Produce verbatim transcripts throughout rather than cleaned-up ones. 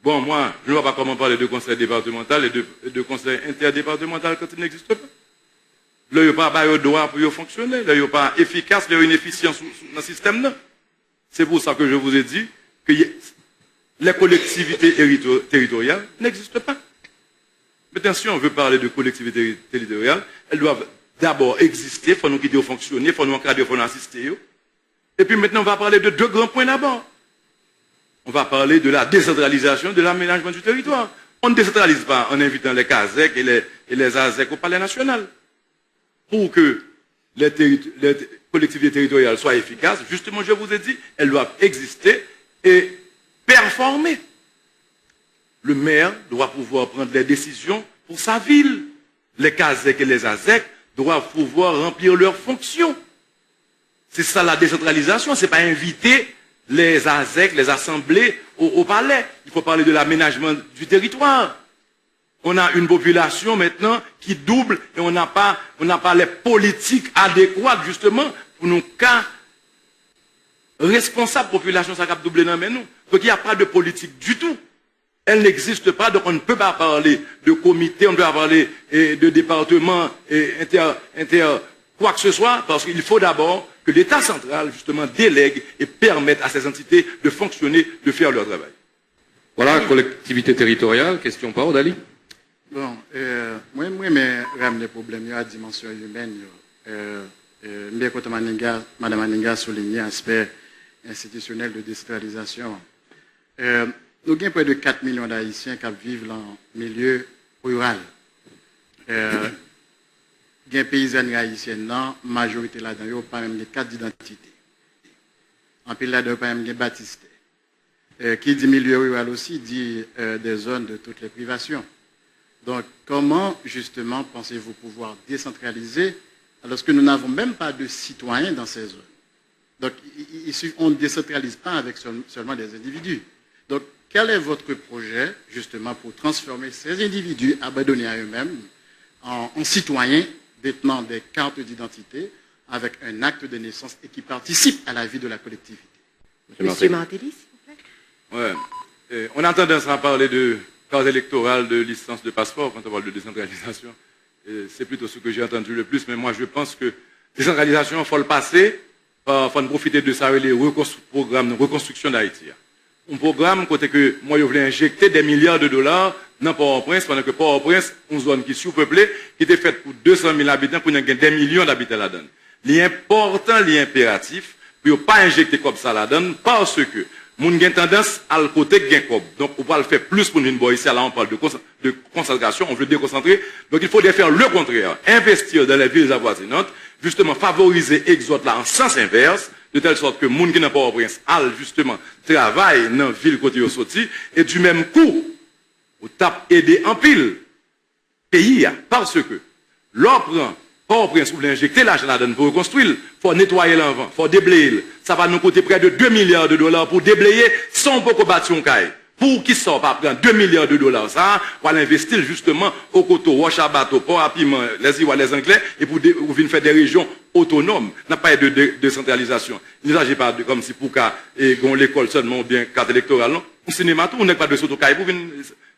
Bon, moi, je ne vois pas comment parler de conseil départemental et de, et de conseil interdépartemental quand il n'existe pas. Lè yo pa ba yo dwa pou yo fonksyone, lè yo pa efikas, lè yo inefisyan sou, sou, nan sistèm nan. C'est pour ça que je vous ai dit que y- les collectivités hérito- territoriales n'existent pas. Maintenant, si on veut parler de collectivité territoriale, elles doivent d'abord exister, fò nou kite yo fonksyone, fò nou ankadre, fò nou asiste yo. Et puis maintenant, on va parler de deux grands points d'abord. On va parler de la décentralisation de l'aménagement du territoire. On ne décentralise pas en invitant les CASEC et les, et les ASEC au Palais national. Pour que les, terri- les collectivités territoriales soient efficaces, justement, je vous ai dit, elles doivent exister et performer. Le maire doit pouvoir prendre les décisions pour sa ville. Les CASEC et les ASEC doivent pouvoir remplir leurs fonctions. C'est ça la décentralisation, c'est pas inviter les ASEC, les assemblées au, au palais. Il faut parler de l'aménagement du territoire. On a une population maintenant qui double et on n'a pas, on n'a pas les politiques adéquates justement pour nous cas responsable population ça cap double dans nous. Donc il n'y a pas de politique du tout. Elle n'existe pas, donc on ne peut pas parler de comité, on ne peut pas parler eh, de département eh, inter, inter, quoi que ce soit, parce qu'il faut d'abord que l'État central, justement, délègue et permette à ces entités de fonctionner, de faire leur travail. Voilà, collectivité territoriale, question pa ou, Dali. Bon, euh, mwen, mwen renmen ramne pwoblèm yo a dimansyon imèn yo. Euh, euh, m byen kontan Maninga, Madan Maninga soulinye aspè enstitisyonèl de desantralizasyon an. Euh, nou gen prè de kat milyon d Ayisyen k ap viv lan milye riral. Euh, gen peyizanri ayisyèn nan, majorite ladan yo pa menm gen kat didantite. Anpil ladan yo pa menm gen batistè. Euh, qui dit milieu rural aussi dit euh, des zones de toutes les privations. Donc, comment justement pensez-vous pouvoir décentraliser alors que nous n'avons même pas de citoyens dans ces zones? Donc, il- il- il suffit- on ne décentralise pas avec seul- seulement des individus. Donc, quel est votre projet justement pour transformer ces individus abandonnés à eux-mêmes en, en citoyens détenant des cartes d'identité avec un acte de naissance et qui participent à la vie de la collectivité? Monsieur Martelly, s'il vous plaît. Ouais. Eh, on a tendance à parler de carte électorale, de licence, de passeport quand on parle de décentralisation. Et c'est plutôt ce que j'ai entendu le plus. Mais moi, je pense que décentralisation, il faut le passer. Euh, faut en profiter de ça, le reconstru- programme de reconstruction d'Haïti. Un programme côté que moi, je voulais injecter des milliards de dollars dans Port-au-Prince, pendant que Port-au-Prince, une zone qui est sous-peuplée, qui était faite pour deux cent mille habitants, pour des millions d'habitants là-dedans. Li enpòtan, li enperatif pou yo pa enjekte kòb sa ladan l, paske moun gen tandans al kote k gen kòb. Donk, ou pral fè plis moun vin bò isi a, la on parle de, de concentration, on veut déconcentrer. Donc, il faudrait faire le contraire, investir dans les villes avoisinantes, justement favoriser egzòd la an sans inverse, de telle sorte que moun ki nan Pòtoprens al justement travay nan vil kote yo soti, e du même coup, ou t ap ede anpil peyi a, paske lè w pran Pòtoprens ou vle enjekte lajan ladan l pou rekonstwi l, fò w netwaye l anvan, fò w debleye l. Sa va nou koute prè de de milya de dola pou debleye san w poko bati yon kay. Poukisa w pa pran de milya de dola sa a, w al envesti l jisteman Okoto, Wòch a Bato, Pò a Piman, Lèziwa, Lèzanglè, epi w de- ou vin fè de rejyon otonòm? N ap pale de, de desantralizasyon. Il ne s'agit pas de kòmsi pou ka e, gen yon lekòl sèlman oubyen kat elektoral, non. Yon sinema tou, yon nèg pa dwe sot yon kay pou vin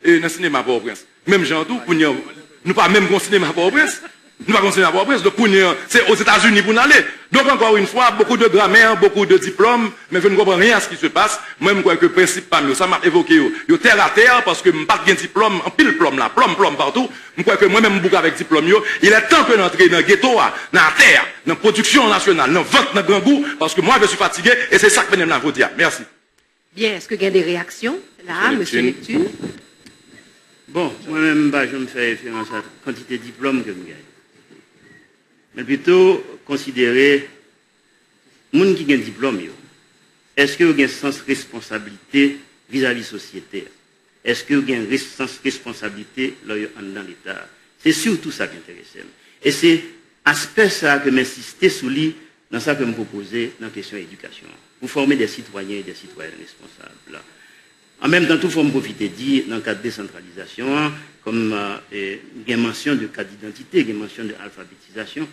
e, nan sinema Pòtoprens. Menm jan tou, kounye a, nou pa menm gen yon sinema Pòtoprens. Nou pa gen yon sinema Pòtoprens. Donk, kounye a, se Ozetazini pou n ale. Donk, encore une fois, beaucoup de grammaire, beaucoup de diplômes, mais je ne comprends rien à ce qui se passe. Mwen, m kwè ke prensip pa m yo, sa m ap evoke yo, yo terre à terre, paske m pa t gen diplòm, anpil plòm la, plòm, plòm patou. M kwè ke mwen menm, m bouk avèk diplòm yo, il est temps que n antre nan geto a, nan atè a, nan pwodiksyon nasyonal, nan vant, nan grangou, paske moi, je suis fatigué, e se sa k mennen m la jodi a. Mèsi. Byen, èske gen de reyaksyon la, Mesye Neptune? Bon, mwen menm, m pa janm fè referans a kantite diplòm ke m genyen. Men pito konsidere moun ki gen diplòm yo, èske yo gen sans responsablite vizavi sosyete a? Èske yo gen res- sans responsablite lè yo anndan Leta a? Se sitou sa k enterese m. E se aspè sa a ke m ensiste sou li nan sa ke m pwopoze nan kesyon edikasyon an, pou fòme de sitwayen e de sitwayèn responsab. An menm tan tou, fò m pwofite di, nan kad desantralizasyon an, kòm e, gen mansyon de kat didantite, gen mansyon de alfabetizasyon,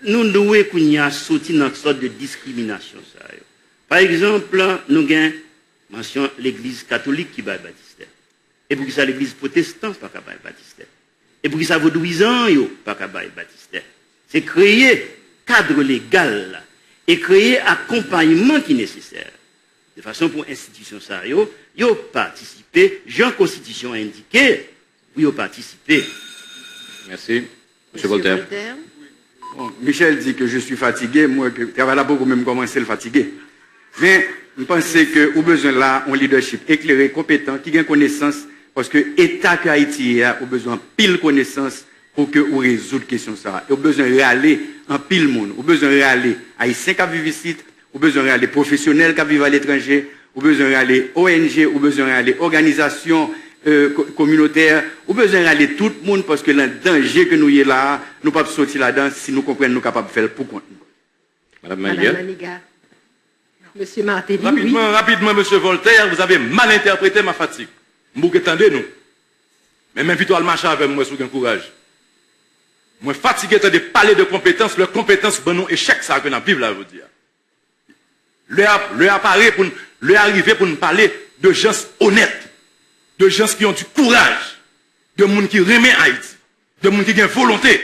nou dwe kounye a soti nan sòt de diskriminasyon sa yo. Pa egzanp, nou gen Ansyen legliz katolik ki bay batistè. E poukisa legliz pwotestan pa ka bay batistè? E poukisa vodouyizan yo pa ka bay batistè? Se kreye kad legal la e kreye akonpayman ki nesesè, de fason pou enstitisyon sa yo, yo patisipe, jan konstitisyon an endike, pou yo patisipe. Mèsi. Mesye Voltaire. Bon, Michel di ke je suis fatigué, m wè ke travay la poko menm kòmanse, l fatige. Men, m panse ke ou bezwen la yon leadership eklere, konpetan, ki gen konesans, paske eta ke Ayiti ye a, ou bezwen anpil konesans pou ke ou rezoud kesyon sa a. E ou bezwen rale anpil moun, ou bezwen rale Ayisyen k ap viv isit, ou bezwen rale pwofesyonèl k ap viv aletranje, ou bezwen rale O N G, ou bezwen rale òganizasyon kominotè, ou bezwen rale tout moun paske nan danje ke nou ye la a, nou p ap soti ladan si nou konprann nou kapab fè l pou kont nou. Madame Manigat. Monsieur Martelly, rapidement, rapidement, Monsieur Voltaire, vous avez mal interprété ma fatigue. M bouke tande nou. Men m envite w al mache avè m, m wè si w gen kouraj. Mwen fatige tande pale de konpetans, lè konpetans ban nou echèk sa ke n ap viv la jodi a. Lè a, lè a pare pou n, lè a rive pou n pale de gens onèt, de gens ki ont du kouraj, de moun ki renmen Ayiti, de moun ki gen volonte,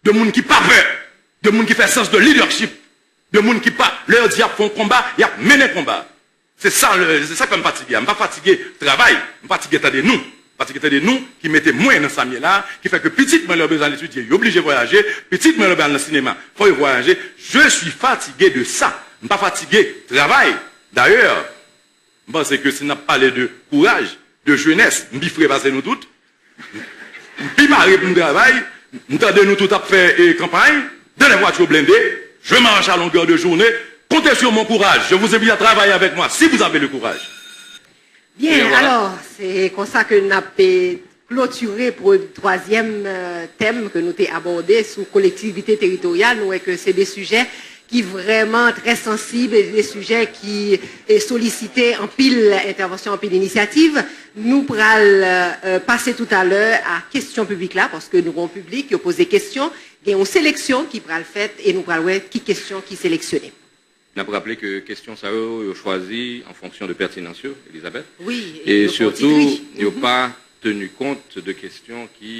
de moun ki pa pè, de moun ki fè sans de leadership, de moun ki pa, lè yo di y ap fè yon konba, y ap mennen konba. Se sa, se sa k fè m fatige a. M pa fatige travay, m fatige tande nou. M fatige tande nou ki mete mwen nan sa m ye la, ki fè ke pitit mwen lè yo bezwen al etidye, yo blije vwayaje, pitit mwen lè yo bezwen al nan sinema, fò yo vwayaje. Je suis fatigué de ça. M pa fatige travay. Dayè, m panse ke si n ap pale de kouraj, de jenès, m pi fre pase nou tout. M pi pare pou m travay, m tande nou tout ap fè kanpay, dans les voitures blindées, je marche à longueur de journée, comptez sur mon courage, je vous invite à travailler avec moi si vous avez le courage. Byen, alò, se konsa ke n ap klotire pou twazyèm tèm ke nou te abòde sou kolektivite teritoryal. Nou wè ke se de sijè ki vrèman trè sansib, e de sijè ki solisite anpil entèvansyon, anpil inisyativ. Nou pral pase toutalè a kesyon piblik la, paske nou gen yon piblik, yo poze kesyon, gen yon seleksyon ki pral fèt e nou pral wè ki kesyon ki seleksyone. N ap raple ke kesyon sa yo, yo chwazi an fonksyon de pètinans yo, Elizabeth. Wi, e sitou, yo pa teni kont de kesyon ki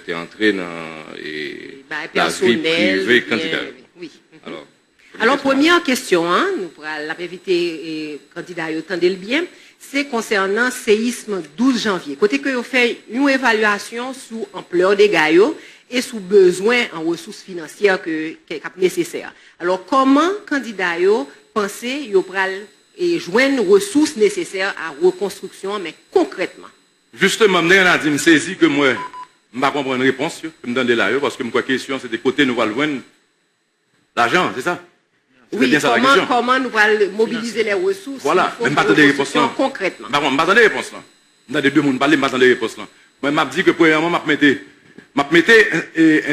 te antre nan lavi prive kandida yo. Alò, premyè kesyon an, nou pral, n ap envite kandida yo tande l byen, se konsènan seyism douz janvye, kote ke yo fè yon evalyasyon sou anplè dega yo e sou bezwen an resous finansyè ke, ke, k ap nesesè. Alò, kòman kandida yo panse yo pral jwenn resous nesesè a rekonstriksyon an, men konkrètman? Jisteman, m te gen a di m sezi ke m wè m pa konprann repons yo, ke m tande la yo, paske m kwè kesyon se te kote nou pral jwenn lajan, se sa? Wi, kòman, kòman nou pral mobilize lè resous ki fo pou rekonstriksyon konkrètman? M pa tande repons lan. M pa tande repons lan. M tande de moun pale, m pa tande repons lan. Mwen, m ap di ke premyèman, m ap mete, m ap mete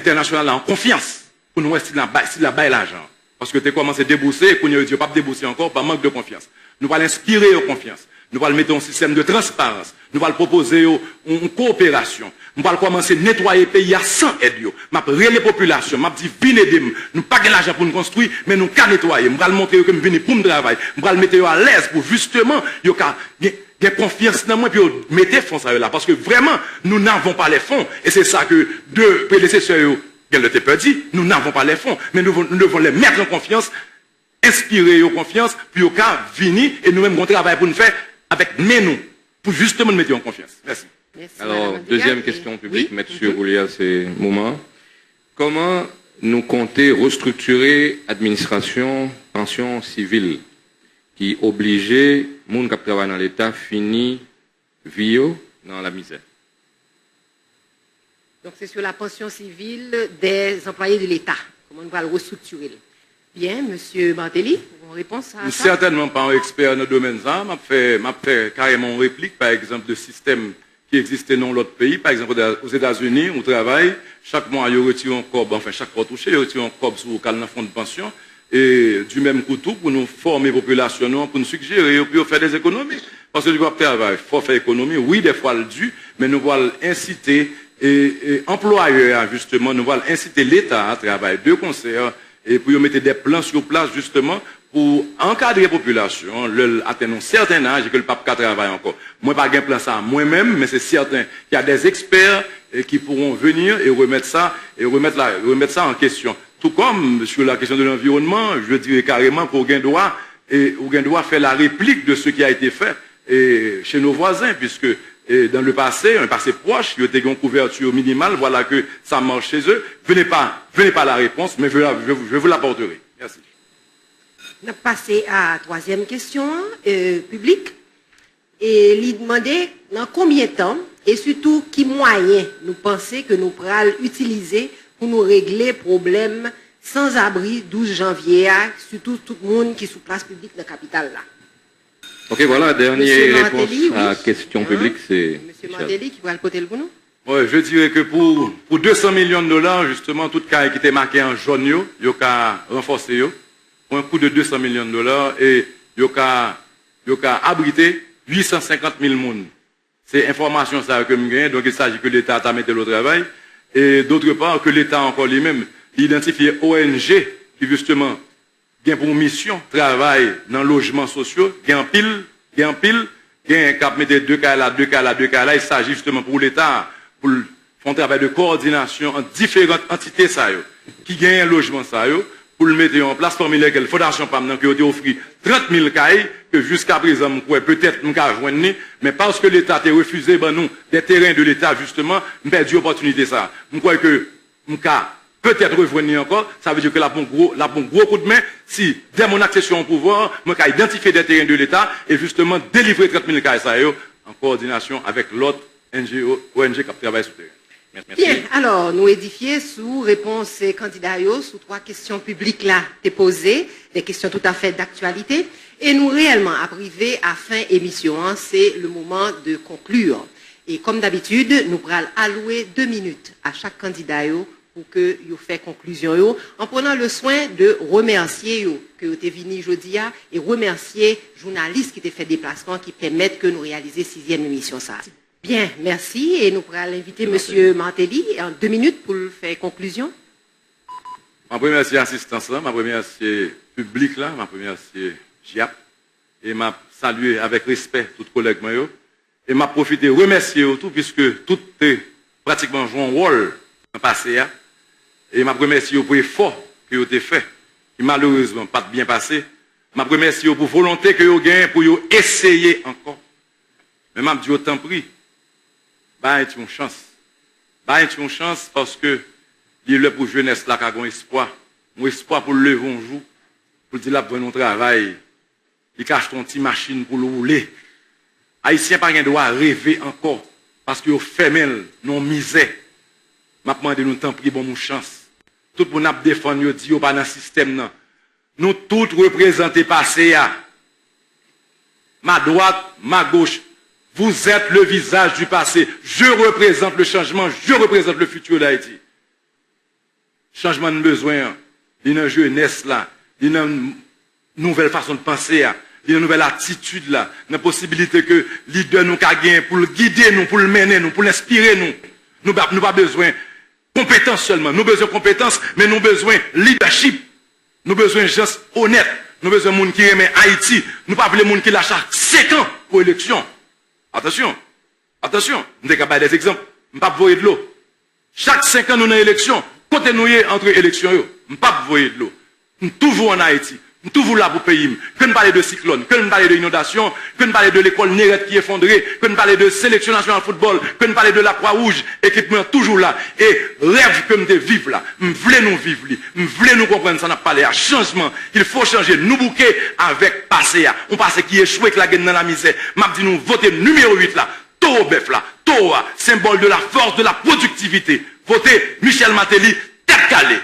entènasyonal la an konfyans pou nou wè si l ap bay, si l ap bay lajan. Paske yo te kòmanse debouse, kounye a yo di yo p ap debouse ankò pa mank de konfyans. Nou pral enspire yo konfyans. Nou pral mete yon sistèm de transparans. Nou pral pwopoze yo yon, yon kowoperasyon. M pral kòmanse netwaye peyi a san èd yo. M ap rele popilasyon, m ap di vin ede m. Nou pa gen lajan pou n konstwi, men nou ka netwaye. M pral montre yo ke m vini pou m travay. M pral mete yo alèz pou jisteman yo ka gen, gen konfyans nan mwen pou yo mete fon sa yo la. Paske vrèman, nous n'avons pas les fonds. E se sa ke de predesesè yo genlè te pè di, nous n'avons pas les fonds. Men nou, nou devons les mettre en confiance, enspire yo konfyans pou yo ka vini e nou menm gen yon travay pou n fè avèk men nou pou jisteman n mete yo an konfyans. Mèsi. Alò, dezyèm kesyon piblik, mèt swiv ou li a, se moman an. Kòman nou konte restriktire administrasyon pansyon sivil ki oblije moun k ap travay nan Leta fini vi yo nan lamizè? Donk, se sou la pansyon sivil dè anplwaye de Leta. Kòman nou pral restriktire l? Byen, mesye Martelly, ou gen yon repons a sa? M sètènman pa yon ekspè nan domèn sa a. M ap fè, m ap fè kareman yon replik, pa egzanp, de sistèm ki egziste nan yon lòt peyi. Pa egzanp, Ozetazini, ou travay, chak mwa, yo retire yon kòb, anfen, chak fwa w touche, yo retire yon kòb sou ou k al nan fon de pansyon. E, di menm kou tou, pou nou fòme popilasyon nou an, pou n sigjere yo, pou yo fè dèzekonomi. Paske depi w ap travay, fò w fè ekonomi. Wi, dèfwa l di, men nou pral ensite e, e anplwayè a, jisteman, nou pral ensite Leta a travay de konsè e pou yo mete de plan sou plas, jisteman, pour encadrer popilasyon an lè l atenn yon sèten aj e ke l p ap ka travay ankò. Mwen pa gen plan sa mwen menm, men se sèten qu'il y a des experts, eh, qui pourront venir et remettre ça, et remettre la, remettre ça en question. Tout comme sur la question de l'environnement, je dirais carrément que ou gen dwa, et ou gen dwa fè la réplique de ce qui a été fait, et chez nos voisins, puisque, et dans le passé, un passé proche, yo te gen yon couverture minimale, voilà que ça marche chez eux. Venez pas, venez pas la réponse, mais je, je, je vous l'apporterai. Merci. N ap pase a twazyèm kesyon an, euh, piblik. E li mande nan konbyen tan e sitou ki mwayen nou panse ke nou pral itilize pou nou regle pwoblèm sanzabri douz janvye a, sitou tout moun ki sou plas piblik nan kapital la. Ok, voilà, dènye repons a kesyon piblik, se Mesye Martelly ki pral pote l pou nou. Bon, je dirais que pour, pour deux cents millions de dollars, justement, tout kay ki te make an jòn yo, yo ka ranfòse yo, pour un coût de deux cents millions de dollars, e yo ka, yo ka abrite huit cent cinquante mille moun. Se enfòmasyon sa yo ke m genyen, donc il s'agit que l'État ta mete l au travail, et d'autre part, que l'État encore lui-même, li idantifye O N G ki, justement, gen pou misyon travay nan lojman sosyo, gen anpil, gen anpil, gen k ap mete de kay la, de kay la, de kay la, il s'agit justement pour Leta, pou l fè yon travay de kowòdinasyon ant diferan antite sa yo, ki genyen lojman sa yo, pou l mete yo an plas, pami lèkèl Fondasyon pa m nan, ke yo te ofri trant mil kay, ke jiska prezan, m kwè, petèt, m ka jwenn li, men paske Leta te refize ban nou des terrains de l'État, justement, m pèdi opòtinite sa. M kwè ke m ka petèt rejwenn li ankò, sa vle di ke l ap yon gwo, l ap yon gwo koudmen si, dès mon accession au pouvoir, mwen ka idantifye des terrains de l'État e justement delivre trant mil kay sa yo an kowòdinasyon avèk lòt N G O, O N G k ap travay sou teren. Mèsi. Byen, alò, nou edifye sou repons kandida yo sou twa kesyon piblik la te poze, de kesyon toutafè daktyalite, e nou reyèlman ap rive a fen emisyon an, se le moment de conclure. E kòm dabitid, nou pral alwe de minit a chak kandida yo pou ke yo fè konklizyon yo, an prenan le swen de remèsye yo ke yo te vini jodi a e remèsye jounalis ki te fè deplasman ki pèmèt ke nou reyalize sizyèm emisyon sa a. Byen, mèsi, e nou pral envite mesye Martelly an de minit pou l fè konklizyon. M ap remèsye asistans lan, m ap remèsye piblik la, m ap remèsye JAP, e m ap salye avèk respè tout kolèg mwen yo. E m ap pwofite remèsye yo tou, piske tout te pratikman jwe yon wòl nan pase a. E m ap remèsye yo pou efò ke yo te fè, ki malerezman pa t byen pase. M ap remèsye yo pou volonte ke yo genyen pou yo eseye ankò. Men m ap di yo, tanpri, ba Ayiti yon chans. Ba Ayiti yon chans, paske li lè pou jenès la ka gen yon espwa. Yon espwa pou l leve yon jou, pou l di l ap jwenn yon travay, li ka achte yon ti machin pou l woule. Ayisyen pa gen dwa reve ankò, paske yo fèmen l nan yon mizè. M ap mande nou, tanpri, ban m yon chans. Tout moun ap defann yo, di yo pa nan sistèm nan. Nou tout reprezante pase a. Ma droite, ma gauche, vous êtes le visage du passé. Je représente le changement, je représente le futur d'Haïti. Chanjman n bezwen an, li nan jenès la, li nan nouvèl fason de panse a, li nan nouvèl atitid la, nan posibilite ke lidè nou ka genyen pou l gide nou, pou l mennen nou, pou l enspire nou. Nou pa, nou pa bezwen konpetans sèlman. Nou bezwen konpetans, men nou bezwen lidèchip. Nou bezwen jans onèt. Nou bezwen moun ki renmen Ayiti. Nou pa vle moun ki la chak senk an pou eleksyon. Atansyon, atansyon, m te ka bay dè egzanp. M p ap voye dlo. Chak senk an nou nan eleksyon. Kote nou ye antre eleksyon yo? M p ap voye dlo. M toujou ann Ayiti. M toujou la pou peyi m. Ke n pale de siklòn, ke n pale de inondasyon, ke n pale de lekòl Nerèt ki efondre, ke n pale de seleksyon nasyonal foutbòl, ke n pale de Lakwa Wouj, ekip mwen an toujou la. E rèv ke m te viv la, m vle nou viv li. M vle nou konprann sa n ap pale a. Chanjman, il faut changer. Nou bouke avèk pase a. Yon pase ki echwe, k lage n nan lamizè. M ap di nou, vote nimewo uit la. Towo bèf la, towo a, symbole de la force, de la productivité. Vote Michel Martelly, tèt kale.